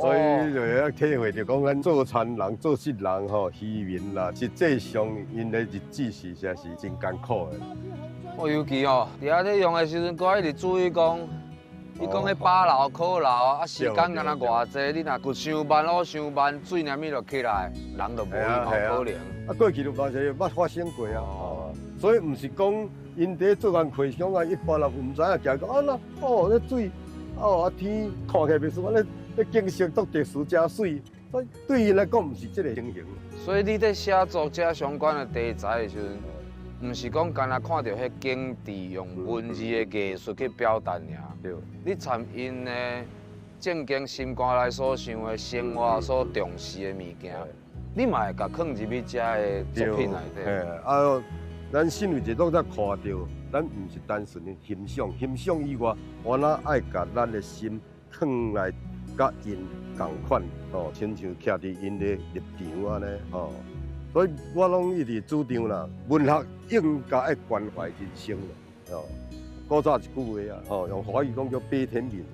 所以就會曉體會著講，咱做田人、做穡人吼，漁民啦，實際上𪜶的日子是實是真艱苦的。我尤其吼，佇遐咧用的時陣，閣一直注意講，伊講彼飽流、可流啊，時間敢若偌濟，你若掘傷慢、挖傷慢，水爾物就起來，人就無無可能。啊，過去就嘛是捌發生過啊，哦，所以毋是講𪜶佇做工課上啊，一般人毋知影，行講啊那哦，那水哦啊天看起來袂輸，啊咧景色足特殊，誠媠，所以對𪜶來講毋是這个情形。所以你佇寫作這相關的題材的時陣，毋是講干焦看著彼景致用文字的藝術去表達爾。你參𪜶的正經心肝內所想的生活所重視的物件，你嘛會共囥入去這个作品內底。嘿，啊，咱身為一個作者看著，咱毋是單純的欣賞，欣賞以外，我若愛共咱的心囥來佮𪜶仝款，吼，親像徛佇𪜶的立場按呢，吼。所以我攏一直主張啦，文學應該愛關懷人生啦，吼。古早一句話啊，吼，用華語講叫悲天憫人。